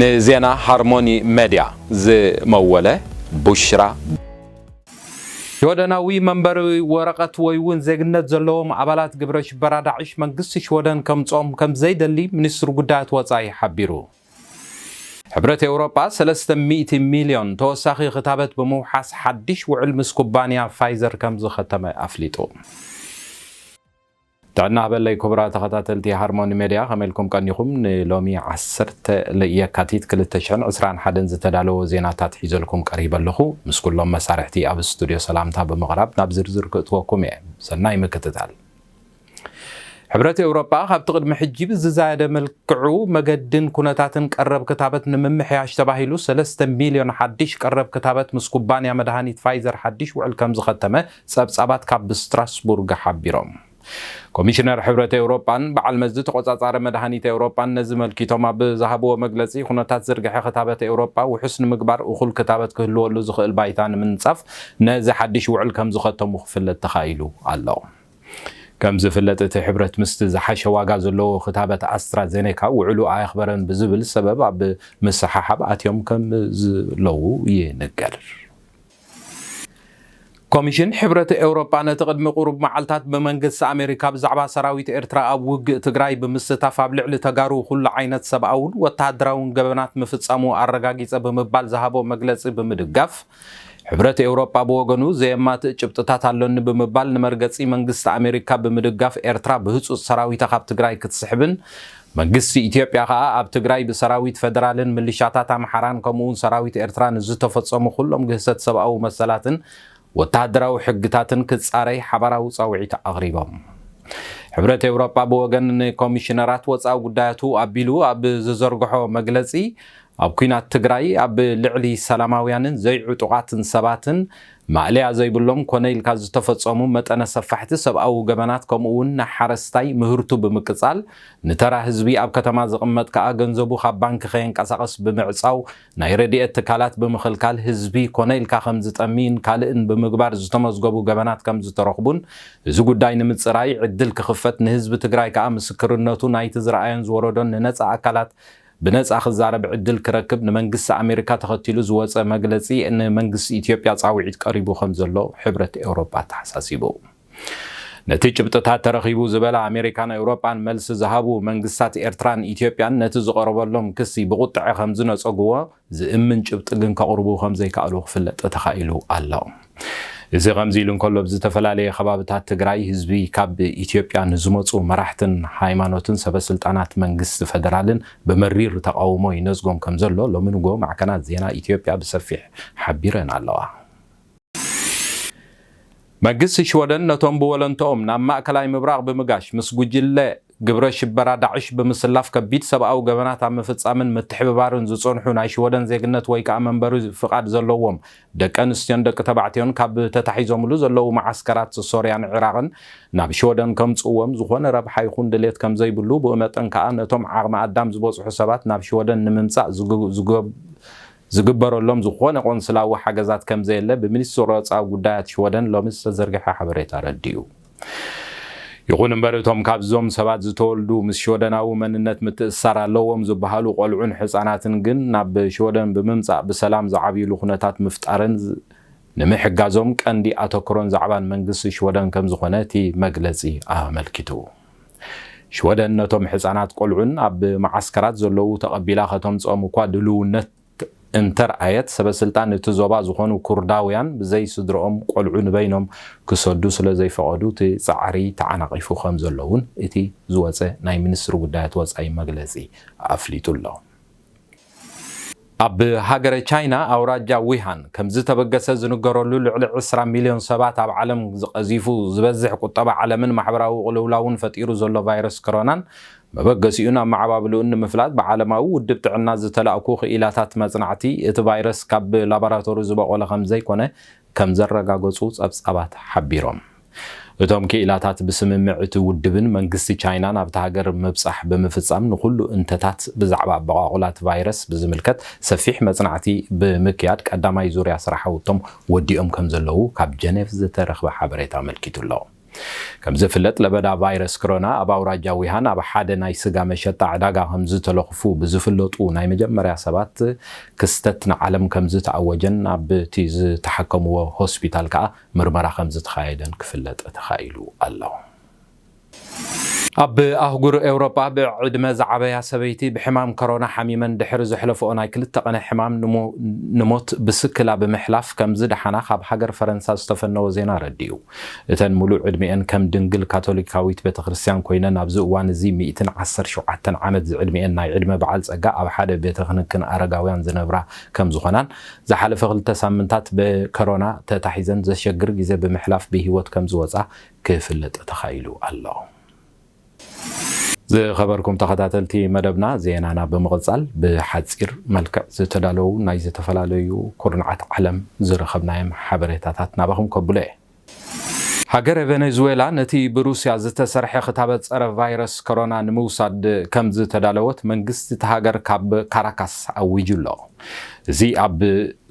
ንዜና ሃርሞኒ መድያ ዝመወለ ቡሽራ። ሽወደናዊ መንበሪ ወረቐት ወይ እውን ዜግነት ዘለዎም ኣባላት ግብረ ሽበራ ዳዕሽ መንግስቲ ሽወደን ከምጽኦም ከም ዘይደሊ ሚኒስትሪ ጉዳያት ወጻኢ ሓቢሩ። ሕብረት ኤውሮጳ ሰለስተ ሚእቲ ሚልዮን ተወሳኺ ክታበት ብምውሓስ ሓድሽ ውዕል ምስ ኩባንያ ፋይዘር ከም ዝኸተመ ኣፍሊጡ። ጥዕና ሃበለይ ክቡራት ተኸታተልቲ ሃርሞኒ ሜድያ፣ ከመይ ኢልኩም ቀኒኹም? ንሎሚ ዓሰርተ የካቲት ክልተ ሽሕን ዕስራን ሓደን ዝተዳለወ ዜናታት ሒዘልኩም ቀሪበ ኣለኹ። ምስ ኩሎም መሳርሕቲ ኣብ ስቱድዮ ሰላምታ ብምቕራብ ናብ ዝርዝር ክእትወኩም እየ። ሰናይ ምክትታል። ሕብረት ኤውሮጳ ካብቲ ቅድሚ ሕጂ ብዝዛየደ መልክዑ መገድን ኩነታትን ቀረብ ክታበት ንምምሕያሽ ተባሂሉ ሰለስተ ሚልዮን ሓድሽ ቀረብ ክታበት ምስ ኩባንያ መድሃኒት ፋይዘር ሓድሽ ውዕል ከም ዝኸተመ ጸብጻባት ካብ ስትራስቡርግ ሓቢሮም። ኮሚሽነር ሕብረት ኤውሮጳን በዓል መዚ ተቆጻጻሪ መድሃኒት ኤውሮጳን ነዚ መልኪቶም ኣብ ዝሃብዎ መግለጺ፣ ኩነታት ዝርግሐ ክታበት ኤውሮጳ ውሑስ ንምግባር እኹል ክታበት ክህልወሉ ዝኽእል ባይታ ንምንጻፍ ነዚ ሓድሽ ውዕል ከም ዝኸተሙ ክፍለጥ ተኻኢሉ ኣሎ። ከም ዝፍለጥ፣ እቲ ሕብረት ምስቲ ዝሓሸ ዋጋ ዘለዎ ክታበት ኣስትራዜኔካ ውዕሉ ኣየኽበረን ብዝብል ሰበብ ኣብ ምስሓሓብ ኣትዮም ከም ዘለዉ ይንገር። ኮሚሽን ሕብረት ኤውሮጳ ነቲ ቅድሚ ቁሩብ መዓልታት ብመንግስቲ ኣሜሪካ ብዛዕባ ሰራዊት ኤርትራ ኣብ ውግእ ትግራይ ብምስታፍ ኣብ ልዕሊ ተጋሩ ኩሉ ዓይነት ሰብኣውን ወተሃደራውን ገበናት ምፍጻሙ ኣረጋጊጸ ብምባል ዝሃቦ መግለጺ ብምድጋፍ፣ ሕብረት ኤውሮጳ ብወገኑ ዘየማትእ ጭብጥታት ኣሎኒ ብምባል ንመርገጺ መንግስቲ ኣሜሪካ ብምድጋፍ ኤርትራ ብህጹጽ ሰራዊታ ካብ ትግራይ ክትስሕብን መንግስቲ ኢትዮጵያ ከኣ ኣብ ትግራይ ብሰራዊት ፈደራልን ምልሻታት ኣምሓራን ከምኡውን ሰራዊት ኤርትራ ንዝተፈጸሙ ኩሎም ግህሰት ሰብኣዊ መሰላትን ወተሃደራዊ ሕግታትን ክጻረይ ሓባራዊ ጻውዒት ኣቕሪቦም። ሕብረት ኤውሮጳ ብወገን ንኮሚሽነራት ወጻኢ ጉዳያቱ ኣቢሉ ኣብ ዝዘርግሖ መግለጺ፣ ኣብ ኲናት ትግራይ ኣብ ልዕሊ ሰላማውያንን ዘይዕጡቓትን ሰባትን ማእለያ ዘይብሎም ኮነ ኢልካ ዝተፈጸሙ መጠነ ሰፋሕቲ ሰብኣዊ ገበናት ከምኡ እውን ንሓረስታይ ምህርቱ ብምቅጻል ንተራ ህዝቢ ኣብ ከተማ ዝቕመጥ ከኣ ገንዘቡ ካብ ባንኪ ከየንቀሳቐስ ብምዕጻው ናይ ረድኤት ትካላት ብምኽልካል ህዝቢ ኮነ ኢልካ ከም ዝጠምይን ካልእን ብምግባር ዝተመዝገቡ ገበናት ከም ዝተረኽቡን እዚ ጉዳይ ንምጽራይ ዕድል ክኽፈት ንህዝቢ ትግራይ ከኣ ምስክርነቱ ናይቲ ዝረኣዮን ዝወረዶን ንነጻ ኣካላት ብነጻ ክዛረብ ዕድል ክረክብ ንመንግስቲ ኣሜሪካ ተኸቲሉ ዝወጸ መግለጺ ንመንግስቲ ኢትዮጵያ ጻውዒት ቀሪቡ ከም ዘሎ ሕብረት ኤውሮጳ ተሓሳሲቡ። ነቲ ጭብጥታት ተረኺቡ ዝበላ ኣሜሪካን ኤውሮጳን መልሲ ዝሃቡ መንግስታት ኤርትራን ኢትዮጵያን ነቲ ዝቐረበሎም ክሲ ብቑጥዐ ከም ዝነጸግዎ ዝእምን ጭብጢ ግን ከቕርቡ ከም ዘይከኣሉ ክፍለጥ ተኻኢሉ ኣሎ። እዚ ከምዚ ኢሉ እንከሎ፣ ኣብ ዝተፈላለየ ከባብታት ትግራይ ህዝቢ ካብ ኢትዮጵያ ንዝመጹ መራሕትን ሃይማኖትን ሰበስልጣናት መንግስቲ ፈደራልን ብመሪር ተቓውሞ ይነዝጎም ከም ዘሎ ሎሚ ንግሆ ማዕከናት ዜና ኢትዮጵያ ብሰፊሕ ሓቢረን ኣለዋ። መንግስቲ ሽወደን ነቶም ብወለንትኦም ናብ ማእከላይ ምብራቕ ብምጋሽ ምስ ጉጅለ ግብረ ሽበራ ዳዕሽ ብምስላፍ ከቢድ ሰብኣዊ ገበናት ኣብ ምፍጻምን ምትሕብባርን ዝጸንሑ ናይ ሽወደን ዜግነት ወይ ከኣ መንበሪ ፍቓድ ዘለዎም ደቂ ኣንስትዮን ደቂ ተባዕትዮን ካብ ተታሒዞምሉ ዘለዉ መዓስከራት ሶርያን ዒራቕን ናብ ሽወደን ከምጽእዎም ዝኾነ ረብሓ ይኹን ድሌት ከም ዘይብሉ፣ ብኡ መጠን ከኣ ነቶም ዓቕሚ ኣዳም ዝበጽሑ ሰባት ናብ ሽወደን ንምምጻእ ዝግ-፣ ዝገብ-፣ ዝግበረሎም ዝኾነ ቆንስላዊ ሓገዛት ከም ዘየለ ብሚኒስትሪ ወጻኢ ጉዳያት ሽወደን ሎሚ ዝተዘርግሐ ሓበሬታ ኣረዲኡ። ይኹን እምበር፣ እቶም ካብዞም ሰባት ዝተወልዱ ምስ ሽወደናዊ መንነት ምትእስሳር ኣለዎም ዝበሃሉ ቆልዑን ሕጻናትን ግን ናብ ሽወደን ብምምጻእ ብሰላም ዝዓብይሉ ኩነታት ምፍጣርን ዝ-፣ ንምሕጋዞም ቀንዲ ኣተኩሮን ዛዕባን መንግስቲ ሽወደን ከም ዝኾነ እቲ መግለጺ ኣመልኪቱ። ሽወደን ነቶም ሕጻናት ቆልዑን ኣብ መዓስከራት ዘለዉ ተቐቢላ ከተምጽኦም እኳ ድልውነት እንተርኣየት፣ ሰበስልጣን እቲ ዞባ ዝኾኑ ኩርዳውያን ብዘይ ስድርኦም ቆልዑ ንበይኖም ክሰዱ ስለ ዘይፈቐዱ፣ እቲ ጻዕሪ ተዓናቒፉ ከም ዘሎ እውን እቲ ዝወጸ ናይ ሚኒስትሪ ጉዳያት ወጻኢ መግለጺ ኣፍሊጡ ኣሎ። ኣብ ሃገረ ቻይና ኣውራጃ ዊሃን ከም ዝተበገሰ ዝንገረሉ ልዕሊ ዕስራ ሚልዮን ሰባት ኣብ ዓለም ዝቐዚፉ ዝበዝሕ ቁጠባ ዓለምን ማሕበራዊ ቅልውላውን ፈጢሩ ዘሎ ቫይረስ ኮሮናን መበገሲኡን ኣመዓባብልኡን ንምፍላጥ ብዓለማዊ ውድብ ጥዕና ዝተላእኩ ክኢላታት መጽናዕቲ፣ እቲ ቫይረስ ካብ ላቦራቶሪ ዝበቖለ ከም ዘይኮነ ከም ዘረጋገጹ ጸብጻባት ሓቢሮም። እቶም ክኢላታት ብስምምዕ እቲ ውድብን መንግስቲ ቻይናን ኣብታ ሃገር ምብጻሕ ብምፍጻም ንኹሉ እንተታት ብዛዕባ ኣበቋቑላ እቲ ቫይረስ ብዝምልከት ሰፊሕ መጽናዕቲ ብምክያድ ቀዳማይ ዙርያ ስራሓውቶም ወዲኦም ከም ዘለዉ ካብ ጀኔቭ ዝተረኽበ ሓበሬታ ኣመልኪቱ ኣሎ። ከም ዝፍለጥ፣ ለበዳ ቫይረስ ኮሮና ኣብ ኣውራጃ ዊሃን ኣብ ሓደ ናይ ስጋ መሸጣ ዕዳጋ ከም ዝተለኽፉ ብዝፍለጡ ናይ መጀመርያ ሰባት ክስተት ንዓለም ከም ዝተኣወጀን ኣብቲ ዝተሓከምዎ ሆስፒታል ከኣ ምርመራ ከም ዝተኻየደን ክፍለጥ ተኻኢሉ ኣሎ። ኣብ ኣህጉር ኤውሮጳ ብዕድመ ዝዓበያ ሰበይቲ ብሕማም ኮሮና ሓሚመን ድሕሪ ዘሕለፍኦ ናይ ክልተ ቀነ ሕማም ንሞ-፣ ንሞት ብስክላ ብምሕላፍ ከም ዝደሓና ካብ ሃገር ፈረንሳ ዝተፈነወ ዜና ኣረዲኡ። እተን ሙሉእ ዕድሚኤን ከም ድንግል ካቶሊካዊት ቤተክርስትያን ኮይነን ኣብዚ እዋን እዚ ሚእትን ዓሰርተ ሸውዓተን ዓመት ዝዕድሚኤን ናይ ዕድመ በዓል ጸጋ ኣብ ሓደ ቤተ ክንክን ኣረጋውያን ዝነብራ ከም ዝኾናን ዝሓለፈ ክልተ ሳምንታት ብኮሮና ተታሒዘን ዘሸግር ግዜ ብምሕላፍ ብህይወት ከም ዝወጻ ክፍለጥ ተኻኢሉ ኣሎ። ዝኸበርኩም ተኸታተልቲ መደብና፣ ዜናና ብምቕጻል ብሓጺር መልክዕ ዝተዳለዉ ናይ ዝተፈላለዩ ኩርናዓት ዓለም ዝረኸብናዮም ሓበሬታታት ናባኹም ከብሎ እየ። ሃገረ ቬኔዙዌላ ነቲ ብሩስያ ዝተሰርሐ ክታበት ጸረ ቫይረስ ኮሮና ንምውሳድ ከም ዝተዳለወት መንግስቲ እታ ሃገር ካብ ካራካስ ኣዊጁ ኣሎ። እዚ ኣብ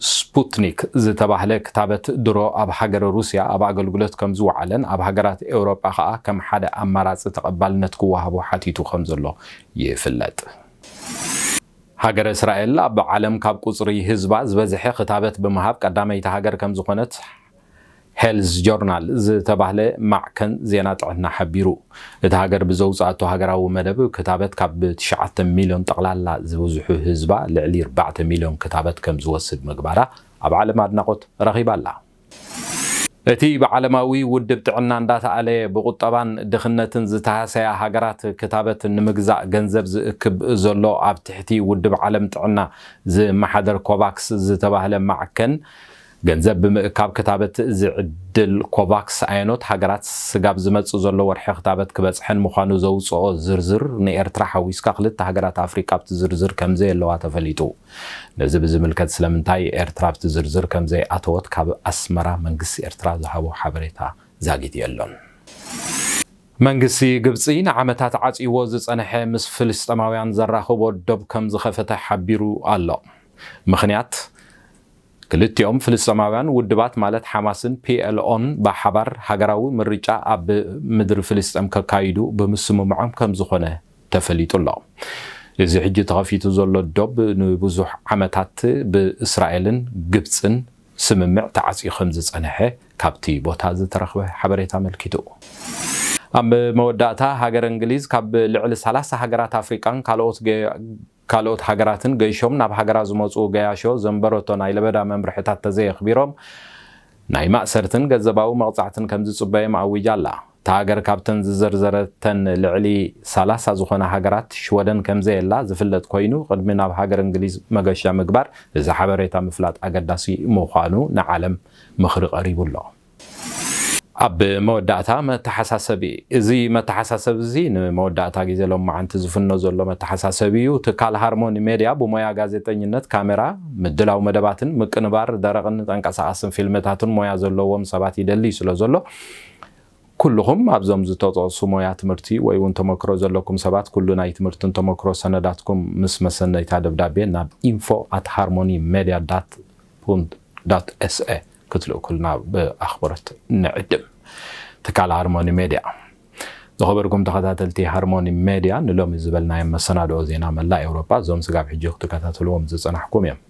ስፑትኒክ ዝተባህለ ክታበት ድሮ ኣብ ሃገረ ሩስያ ኣብ ኣገልግሎት ከም ዝወዓለን ኣብ ሃገራት ኤውሮጳ ከኣ ከም ሓደ ኣማራጺ ተቐባልነት ክወሃቦ ሓቲቱ ከም ዘሎ ይፍለጥ። ሃገረ እስራኤል ኣብ ዓለም ካብ ቁጽሪ ህዝባ ዝበዝሐ ክታበት ብምሃብ ቀዳመይቲ ሃገር ከም ዝኾነት ሄልዝ ጆርናል ዝተባህለ ማዕከን ዜና ጥዕና ሓቢሩ። እታ ሃገር ብዘውጽኣቶ ሃገራዊ መደብ ክታበት ካብ ትሽዓተ ሚልዮን ጠቕላላ ዝበዝሑ ህዝባ ልዕሊ ኣርባዕተ ሚልዮን ክታበት ከም ዝወስድ ምግባራ ኣብ ዓለም ኣድናቖት ረኺባ ኣላ። እቲ ብዓለማዊ ውድብ ጥዕና እንዳተኣለየ ብቁጠባን ድኽነትን ዝተሃሰያ ሃገራት ክታበት ንምግዛእ ገንዘብ ዝእክብ ዘሎ ኣብ ትሕቲ ውድብ ዓለም ጥዕና ዝመሓደር ኮቫክስ ዝተባህለ ማዕከን ገንዘብ ብምእካብ ክታበት ዝዕድል ኮቫክስ ኣየኖት ሃገራት ስጋብ ዝመጽእ ዘሎ ወርሒ ክታበት ክበጽሐን ምዃኑ ዘውጽኦ ዝርዝር ንኤርትራ ሓዊስካ ክልተ ሃገራት ኣፍሪቃ ኣብቲ ዝርዝር ከም ዘየለዋ ተፈሊጡ። ነዚ ብዝምልከት ስለምንታይ ኤርትራ ኣብቲ ዝርዝር ከም ዘይኣተወት ካብ ኣስመራ መንግስቲ ኤርትራ ዝሃቦ ሓበሬታ ዛጊት የሎን። መንግስቲ ግብጺ ንዓመታት ዓጽይዎ ዝጸንሐ ምስ ፍልስጤማውያን ዘራኽቦ ዶብ ከም ዝኸፈተ ሓቢሩ ኣሎ። ምኽንያት ክልቲኦም ፍልስጤማውያን ውድባት ማለት ሓማስን ፒኤልኦን ብሓባር ሃገራዊ ምርጫ ኣብ ምድሪ ፍልስጤም ከካይዱ ብምስምምዖም ከም ዝኾነ ተፈሊጡ ኣሎ። እዚ ሕጂ ተኸፊቱ ዘሎ ዶብ ንብዙሕ ዓመታት ብእስራኤልን ግብጽን ስምምዕ ተዓጽዩ ከም ዝጸንሐ ካብቲ ቦታ ዝተረኽበ ሓበሬታ ኣመልኪቱ። ኣብ መወዳእታ ሃገር እንግሊዝ ካብ ልዕሊ ሰላሳ ሃገራት ኣፍሪቃን ካልኦት ገ-፣ ካልኦት ሃገራትን ገይሾም ናብ ሃገራ ዝመጹ ገያሾ ዘንበረቶ ናይ ለበዳ መምርሕታት ተዘየኽቢሮም ናይ ማእሰርትን ገንዘባዊ መቕጻዕትን ከም ዝጽበዮም ኣዊጃ ኣላ። እታ ሃገር ካብተን ዝዘርዘረተን ልዕሊ ሰላሳ ዝኾና ሃገራት ሽወደን ከም ዘየላ ዝፍለጥ ኮይኑ፣ ቅድሚ ናብ ሃገር እንግሊዝ መገሻ ምግባር እዚ ሓበሬታ ምፍላጥ ኣገዳሲ ምዃኑ ንዓለም ምኽሪ ቀሪቡ ኣሎ። ኣብ መወዳእታ መተሓሳሰቢ፣ እዚ መተሓሳሰቢ እዚ ንመወዳእታ ግዜ ሎማዓንቲ ዝፍኖ ዘሎ መተሓሳሰቢ እዩ። ትካል ሃርሞኒ ሜድያ ብሞያ ጋዜጠኝነት፣ ካሜራ፣ ምድላው መደባትን ምቅንባር ደረቕን ተንቀሳቓስን ፊልምታትን ሞያ ዘለዎም ሰባት ይደሊ ስለ ዘሎ፣ ኩልኹም ኣብዞም ዝተጠቕሱ ሞያ ትምህርቲ ወይ እውን ተመክሮ ዘለኩም ሰባት ኩሉ ናይ ትምህርትን ተመክሮ ሰነዳትኩም ምስ መሰነይታ ደብዳቤ ናብ info at harmony media dot punt dot sa ክትልእኩልና ብኣኽብሮት ንዕድም። ትካል ሃርሞኒ ሜድያ። ዝኸበርኩም ተኸታተልቲ ሃርሞኒ ሜድያ፣ ንሎሚ ዝበልናዮም መሰናድኦ ዜና መላእ ኤውሮጳ እዞም ስጋብ ሕጂ ክትከታተልዎም ዝጸናሕኩም እዮም።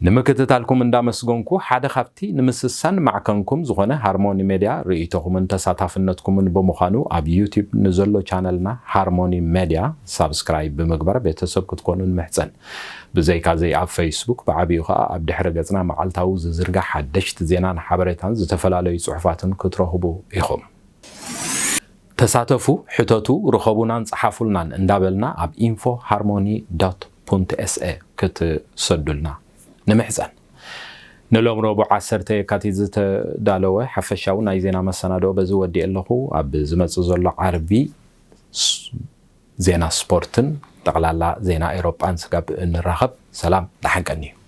ንምክትታልኩም እንዳመስገንኩ፣ ሓደ ካብቲ ንምስሳን ማዕከንኩም ዝኾነ ሃርሞኒ ሜድያ ርእይቶኹምን ተሳታፍነትኩምን ብምዃኑ ኣብ ዩቲዩብ ንዘሎ ቻነልና ሃርሞኒ ሜድያ ሳብስክራይብ ብምግባር ቤተሰብ ክትኮኑ ንምሕጸን። ብዘይካዚ ኣብ ፌስቡክ ብዓቢኡ ኸኣ ኣብ ድሕረ ገጽና መዓልታዊ ዝዝርጋሕ ሓደሽቲ ዜናን ሓበሬታን ዝተፈላለዩ ጽሑፋትን ክትረኽቡ ኢኹም። ተሳተፉ፣ ሕተቱ፣ ርኸቡናን ጸሓፉልናን እንዳበልና ኣብ info harmony dot punt sa ክትሰዱልና ንምሕጸን። ንሎም ረቡዕ ዓሰርተ የካቲት ዝተዳለወ ሓፈሻዊ ናይ ዜና መሰናድኦ በዚ ወዲኤ ኣለኹ። ኣብ ዝመጽእ ዘሎ ዓርቢ ስ-፣ ዜና ስፖርትን ጠቕላላ ዜና ኤሮጳን ስጋብ እንራኸብ ሰላም ደሓን ቀንዩ።